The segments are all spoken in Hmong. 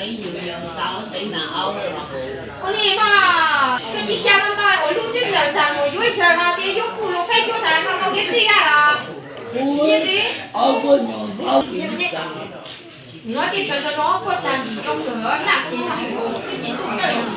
Ua li mas koj tsis xya no ntag, ua lub ntsej muag tag mus yuav xyaw no ces yuav kuj los faib cuab tas no tau kev txij gaj los. Nws tsis sawv sawv ob puas tag ntim zoo kawg naj ces no twb tsis tuaj dawj.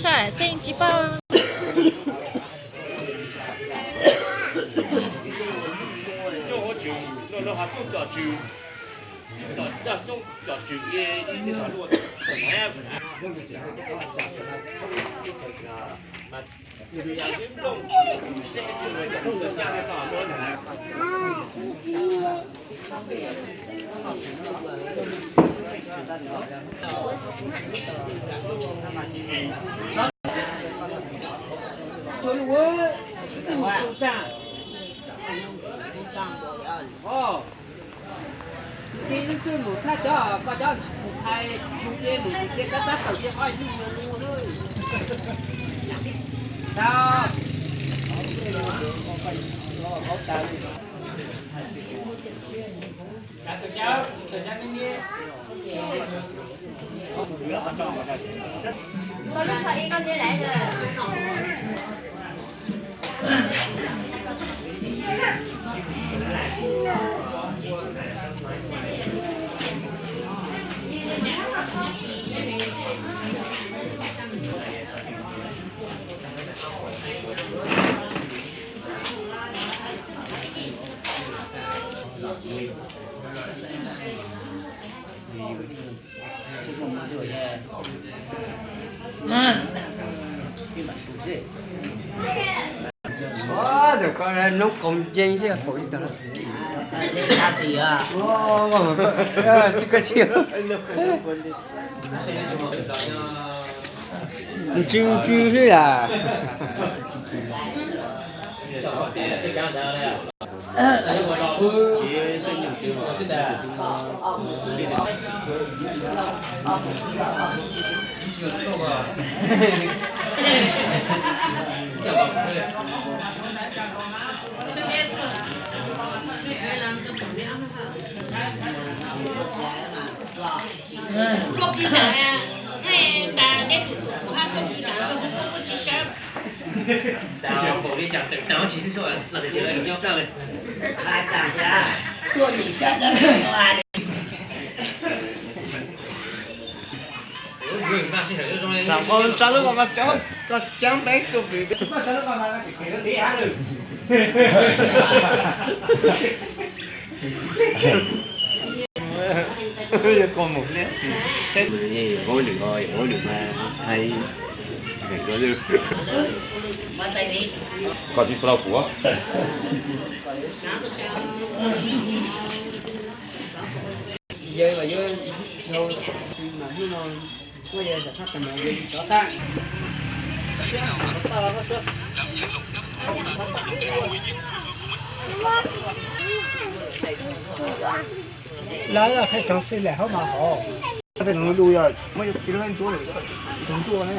Xeeb tsis paub. Tus tij lub twg mus thaj cov, koj cov mus thaj tus tij mus tus tij tab tab tawm ces qhov ib lub mus lub. Hnub qoos ncees xwb pom li tag. Tsis koj tsis. Ntsw ntsw xwb yam. Xam ua tsa lub kos mas cov koj cab npeb tuaj pwm. Hauj lwm, hauj lwm mas hais, koj tsis plau kuv. Lawv qhia rau xwb lawm hauv mas hov. Muaj ib lub ntsuab, tus ntsuab ne.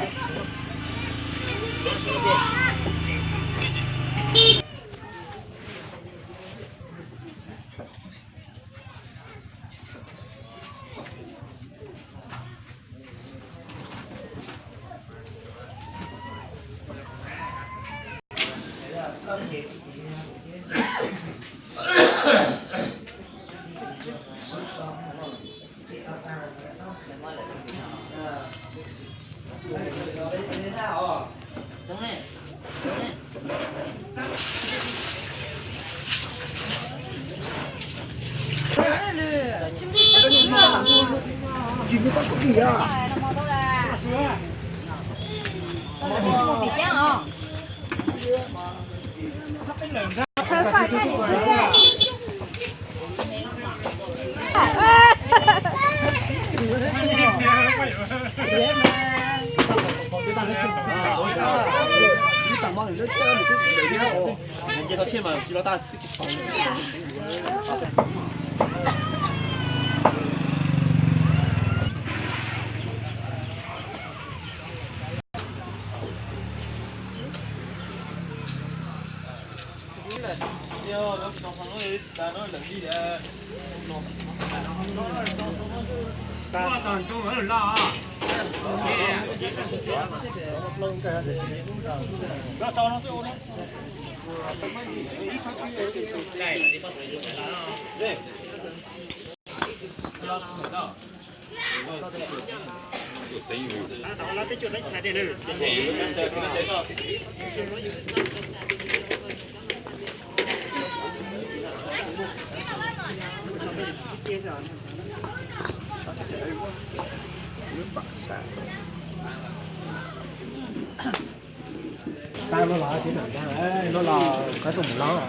Tab lub los tib nam ntag, lub los koj tuaj mus los.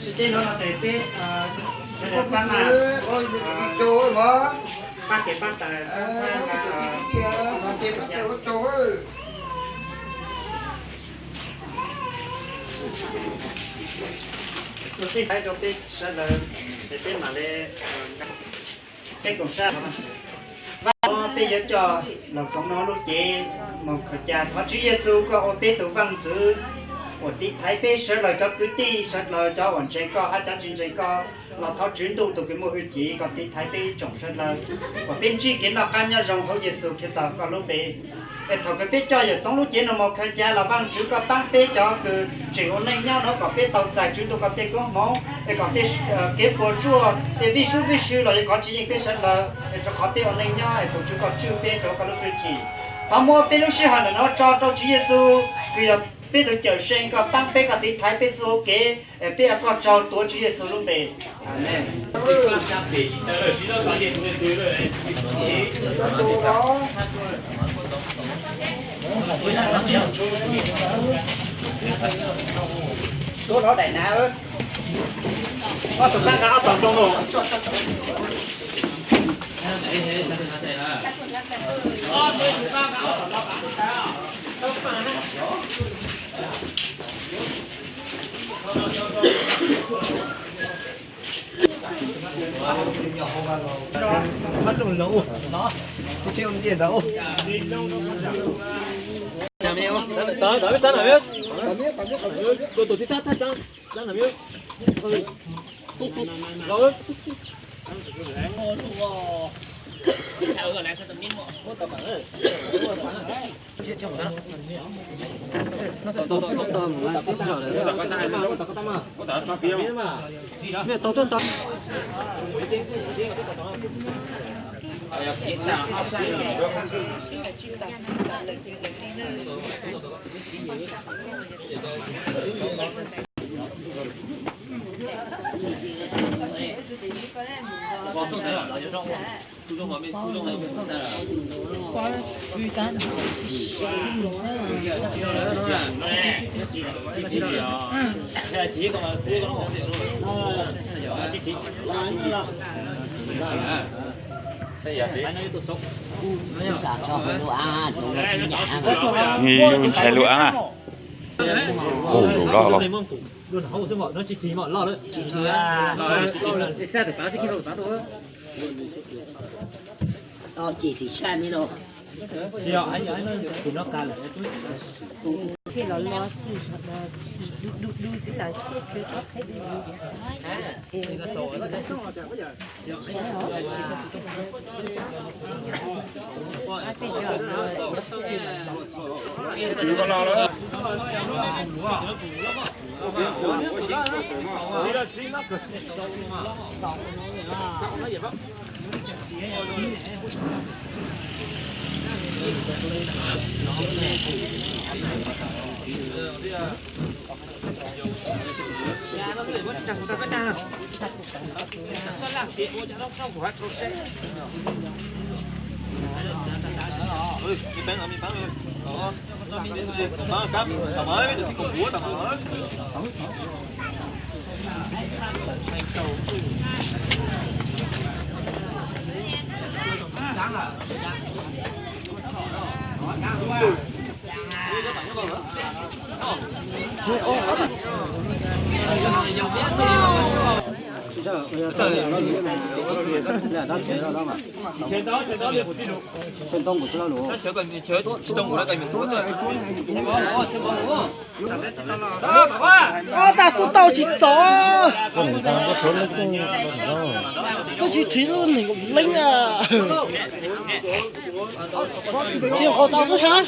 Sib teb no no tes peb sawv daws pab mas, pab kev pab taws, ua teb ua chaw. Ua teb rau peb sawv daws, es peb mam li, peb koom sab. Vaj, peb yuav coj los txoov no lub cev mus khaws ca. Thov Tswv Yexus koj ua peb tus Vaj Ntxwv uas tiv thaiv peb sawv daws cov kwv tij, sawv daws cov uas ntseeg koj hab cov tsis ntseeg koj. Los thov Tswv Ntuj tus kws muaj hwj chim koj tiv thaiv peb ib tsoom sawv daws, kom peb ntsib kev noj qab nyob zoo hauv Yexus Khetos koj lub npe. Es thaum kws peb coj yawm Txoov lub cev no mus khaws ca los Vaj Tswv koj paab peb cov kws tseem ua neej nyob no kom peb tau txais Tswv Ntuj koj tej koob hmoov, es kom tej kev puas tsuaj, tej vij sub vij sw los yog qhov tsis yeej peb sawv daws, es rau qhov peb ua neej nyob es tus Tswv koj tswj peb rau koj lub hwj chim. Thov muab peb lub sij hawm ntawm no tso rau Tswv Yexus kws yog peb tus Cawmseej koj paab peb koj tiv thaiv peb txuj kev, es peb ua koj tsaug tuav Tswv Yexus lub npe. Amees. Tuav lov daim nav, ob tug paab nqa ob tog nroo no. Nws ntshai lub ab. Hu lus loj los. Tag kuv tau tsis txog, koj tsis thim lub neeg leeb a. Tsis qhov tau tub sab.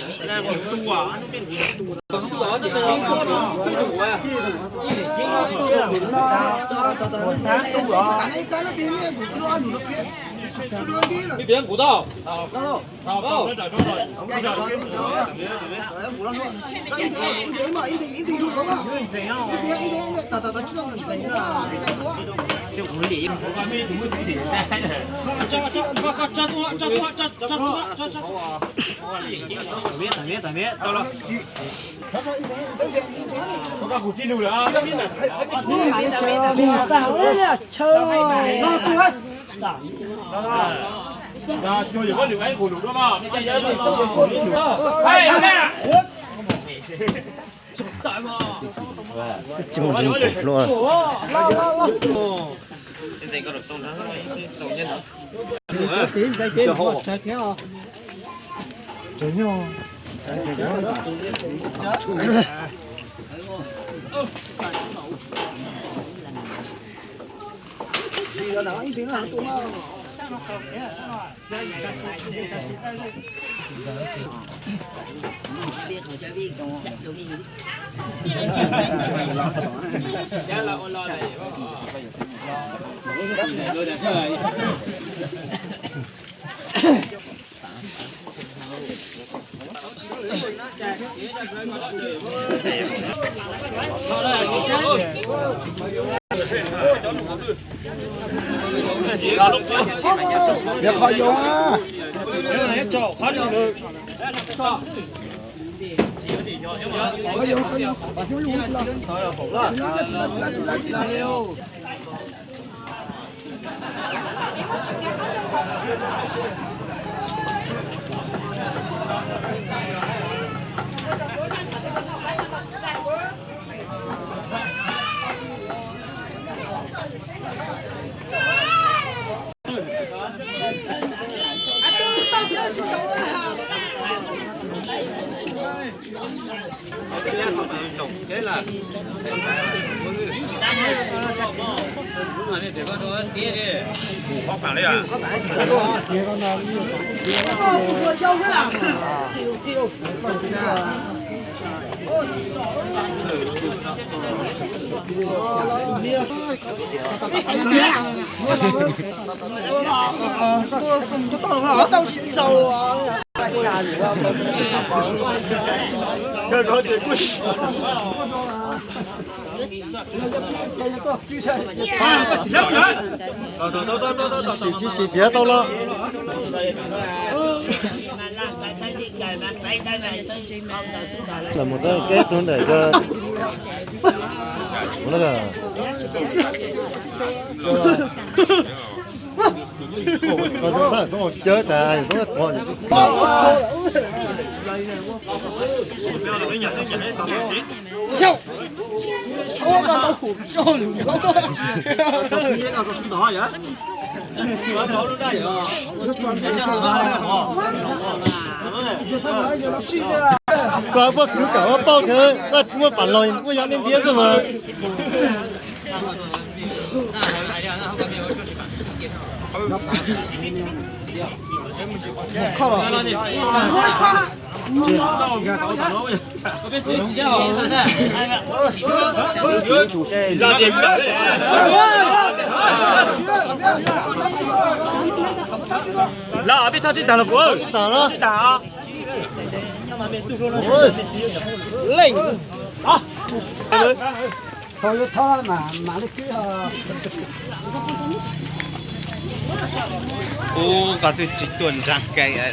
Sim tsis sim piav tau los? Los mus txog keb txug ntawm ko. Cawv tas, koj puab kwv kom ua pauj thiab koj tsis muaj pam los muaj yog nej ntiab xwb mas. Lawv peb thaj tsib tag los kuv tag. Leej. Ub, koj twb tsis tuaj nrag kais.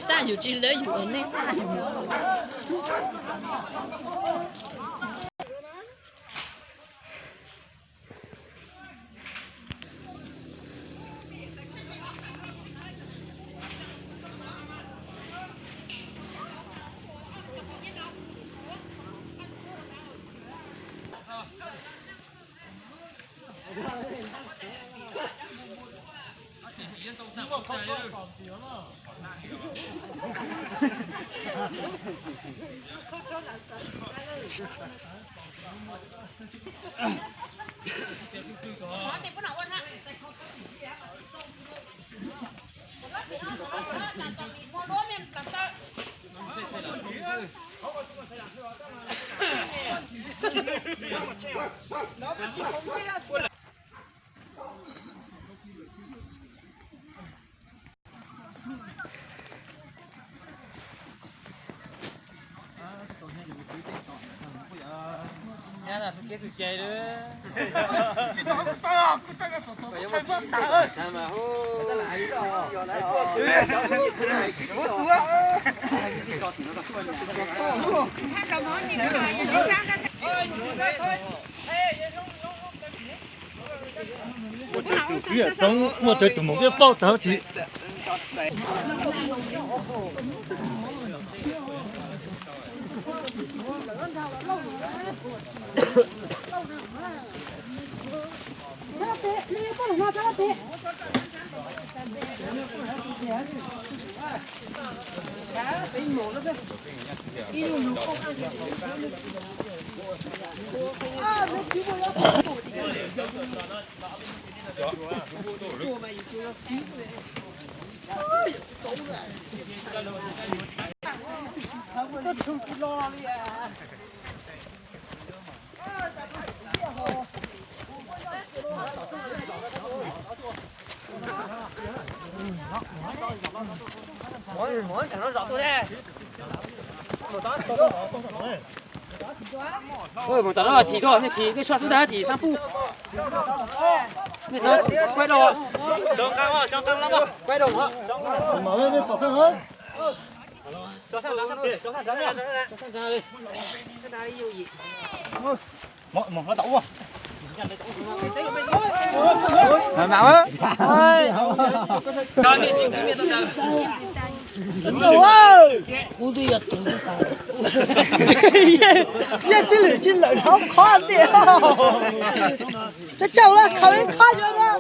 Tab yus tsis lawv yus es nej tab yus. Ua tsawg tus kwv yawm txoob muaj tsawg tus mus peb pauj tag tsis. Mus tom no thim koj, nej thim nej soj xub ntag, thim xab puj. Nej no quay đầu, quay đầu. Yeej txij lwm txij lawm dhau qhov tiag. Cov caug lawm khaws ib qhov yuav na.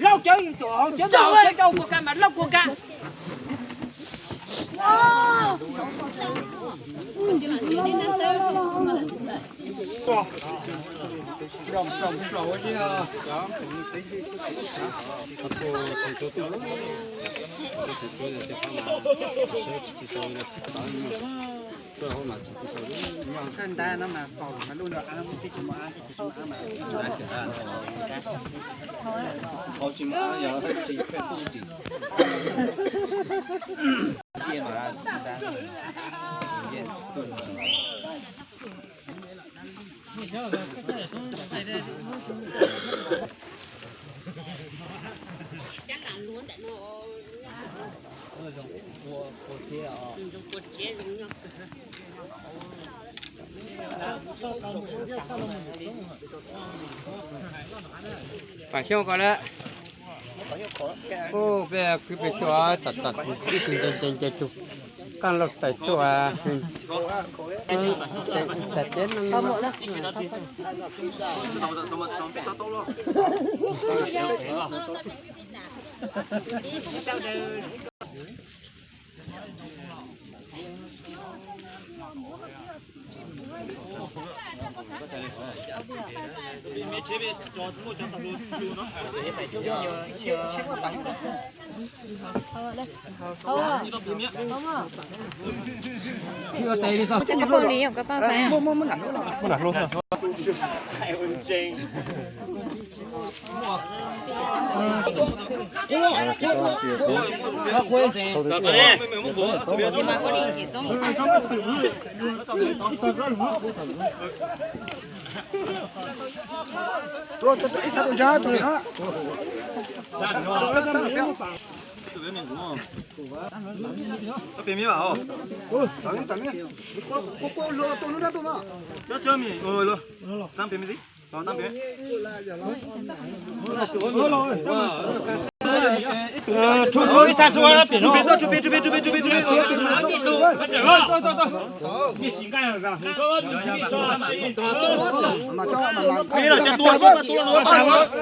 Lauj cawv, cawv kuas ka mas lauj kuas ka. Koj ntab no mas faus mas lub no ab, tib tsis muaj ab, tib tsis muaj ab mas. Tsis muaj ab yog tsis pheej tub ris. Cia mas ntab. Pam xyoob ko lawm. Peb kwv peb tuaj, tam tam ib tug nce nce nce tus, qab lauj tais tuaj. Tam teb no. Koj poj li, koj poj li.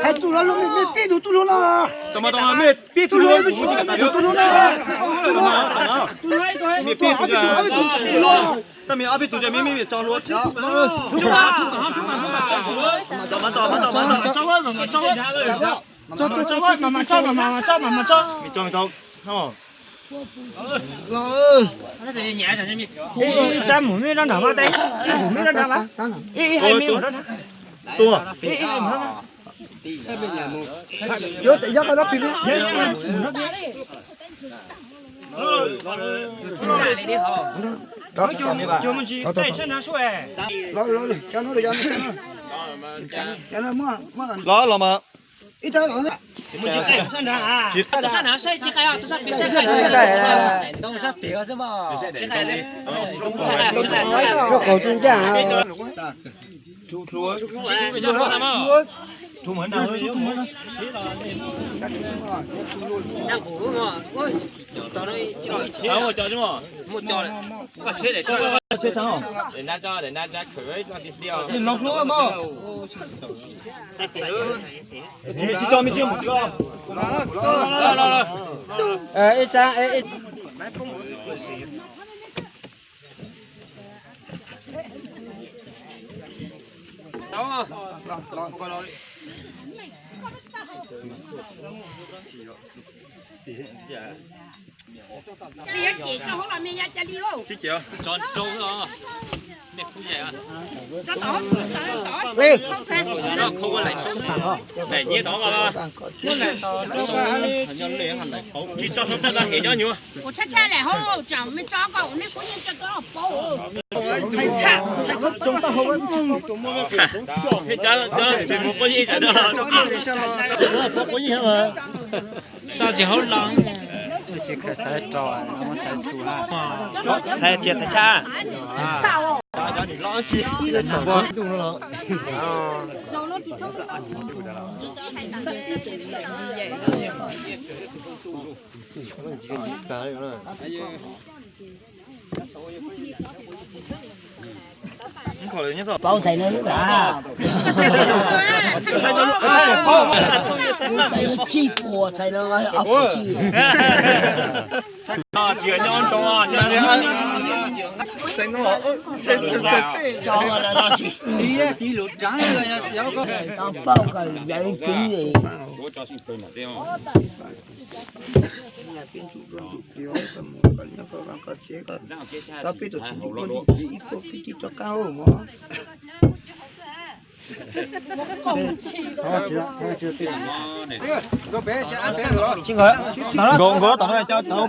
Hais tus hluas los mej pib tus tus hluas no. Tus hluas mej pib tus hluas, tus hluas no. Mej pib tus hluas. Tab mej ob peb tus mej mej tso hluas. Mej tso mej tau. Ib tsab mus mej rab nrad mas, ib mus mej rab nrad mas, ib hais mej mus rab nrad. Tua. Ib hais mus rab nrad. Los los mas. Tso tsis haub lo, tsis khaws txhais rau, muab txhais txhu, txhais cia txhais tshaj. Paub txhais no lub a, txhais no lub tsib puas, txhais no ob puas tsib. Tsis nyob ntoo, tsis nyob ntoo. Paub kawm yam kiv. Peb tus txiv ntsuj plig ib puas peb tij rov qab mog. Nkaus nkaus tom no,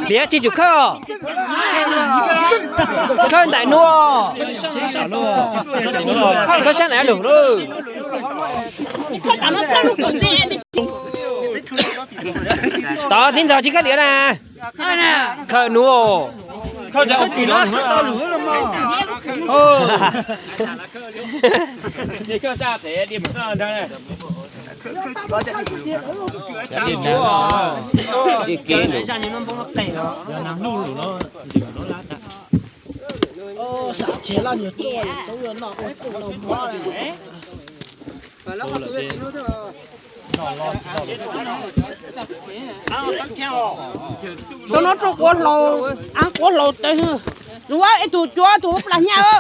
piav tsis tsum khawb, khawb ntais nuav, khawb sab ntais lug lawm. Tod tib ntxog tsis khawb diav na. Khawb nuav. Sau no rau quav hlau, ab quav hlau tawg, zuav ib tug cuav tus plas nyaj.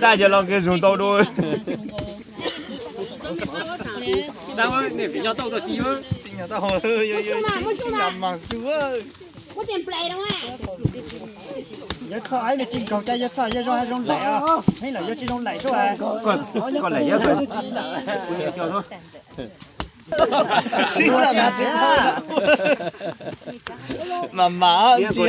Daj cov los nkag zoo ntau dua. Nyob tau tau ti. Yawg txhoj aib nws tsis nkaug cas, yawg txhoj yawg zoo zoo laim, heev lawm yawg tsis zoo laim sub. Koj laim yawg. Mas mas kuv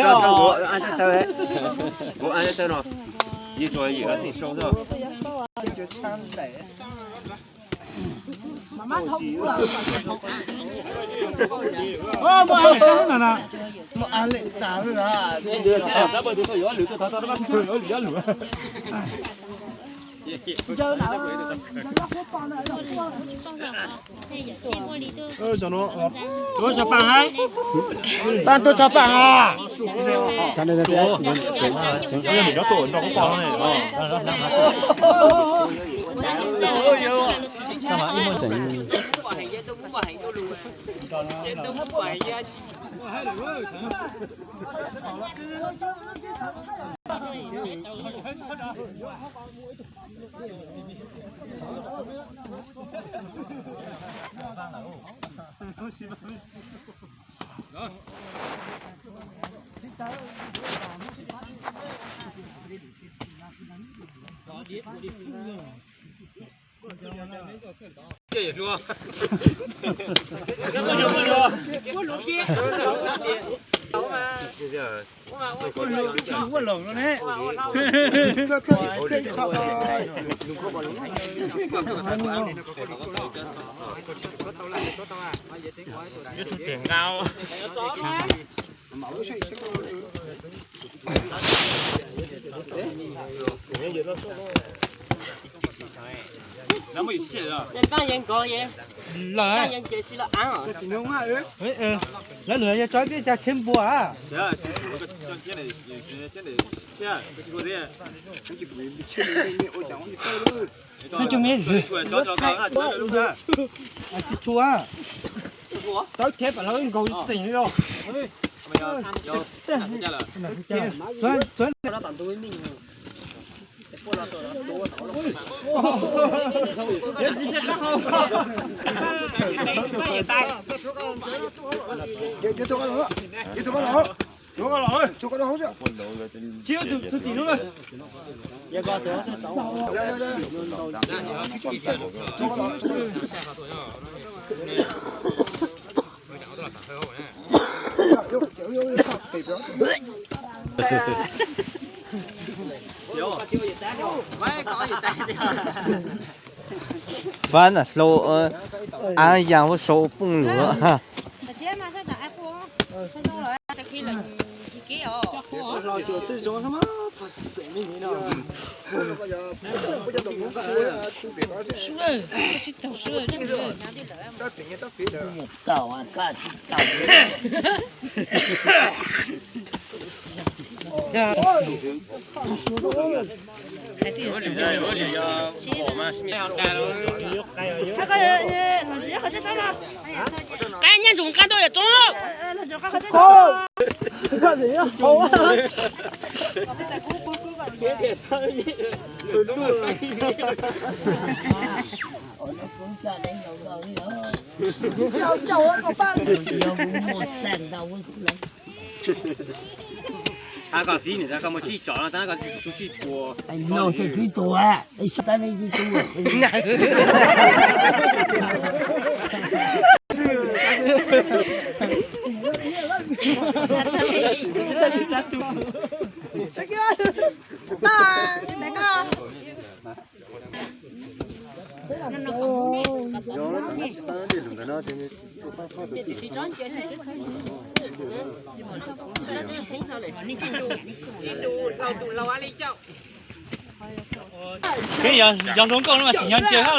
no. Pab tuaj tso pab a. Lawv lwm yog tso ib pliag cas tsheb npua a. Tsis tshua, tawb thiab pam hlob nkaus xeem li os. Fab na hlau, aav yaas huab sau pooj lug. Qab nyob ntsoov qab tuaj yam tsoom. Tab koj fiv nws, tab koj muaj tsib tsom no, tab koj tsis tus tsib puas. Noj tsib tus, sab tab me tsib tus. Peb yog zoo nkauj no mas tsis nyob ntsia hab.